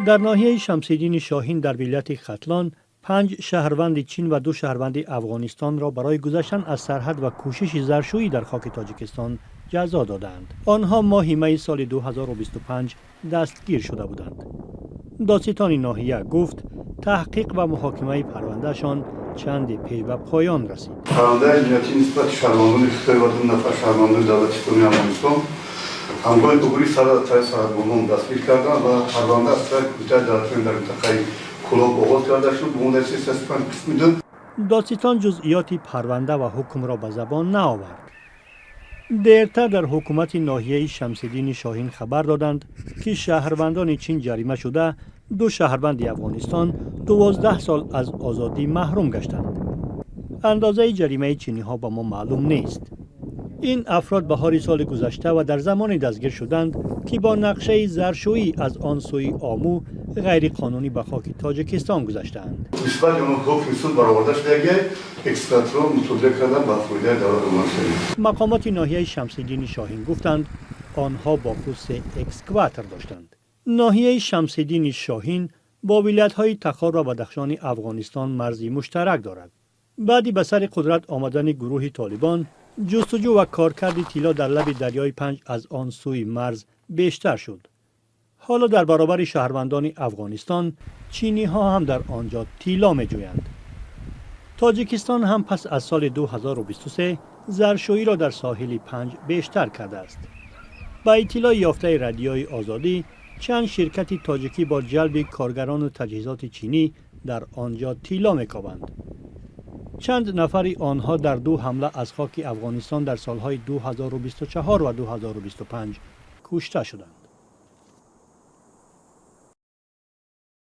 Дар ноҳияи Шамсиддини Шоҳин дар вилояти Хатлон панҷ шаҳрванди Чин ва ду шаҳрванди Афғонистонро барои гузаштан аз сарҳад ва кӯшиши заршӯӣ дар хоки Тоҷикистон ҷазо додаанд. Онҳо моҳи майи соли 2025 дастгир шуда буданд. Додситони ноҳия гуфт, таҳқиқ ва муҳокимаи парвандаашон чанде пеш ба поён расид. Парвандаи ҷиноятӣ нисбати шаҳрвандони Хитой ва ду нафар шаҳрвандони давлати Исломии Афғонистон ҳангоми убури сарҳад аз тарафи сарҳадбонон дастгир карданд ва парванда аз тарафи Кумитаи давлатии дар минтақаи Кӯлоб оғоз карда шуд бо моддаи 335 қисми 2. Додситон ҷузъиёти парванда ва ҳукмро ба забон наовард. Дертар дар ҳукумати ноҳияи Шамсиддини Шоҳин хабар доданд, ки шаҳрвандони Чин ҷарима шуда, ду шаҳрванди Афғонистон 12 сол аз озодӣ маҳрум гаштанд. Андозаи ҷаримаи чиниҳо ба мо маълум нест. Ин афрод баҳори соли гузашта ва дар замоне дастгир шуданд, ки бо нақшаи заршӯӣ аз он сӯи Омӯ ғайриқонунӣ ба хоки Тоҷикистон гузаштаанд. Нисбати онҳо ҳукми суд бароварда шудагӣ, экскаваторро мусодира карда, ба фоидаи давлат омода шудем. Мақомоти ноҳияи Шамсиддини Шоҳин гуфтанд, онҳо бо худ се экскаватор доштанд. Ноҳияи Шамсиддини Шоҳин бо вилоятҳои Тахор ва Бадахшони Афғонистон марзи муштарак дорад. Баъди ба сари қудрат омадани гурӯҳи Толибон, ҷустуҷӯ ва коркарди тилло дар лаби дарёи Панҷ аз он сӯи марз бештар шуд. Ҳоло дар баробари шаҳрвандони Афғонистон чиниҳо ҳам дар он ҷо тилло меҷӯянд. Тоҷикистон ҳам пас аз соли 2023 заршӯиро дар соҳили Панҷ бештар кардааст. Ба иттилои ёфтаи Радиои Озодӣ, чанд ширкати тоҷикӣ бо ҷалби коргарону таҷҳизоти чинӣ дар он ҷо тилло мекобанд. Чанд нафари онҳо дар ду ҳамла аз хоки Афғонистон дар солҳои 2024 ва 2025 кушта шуданд.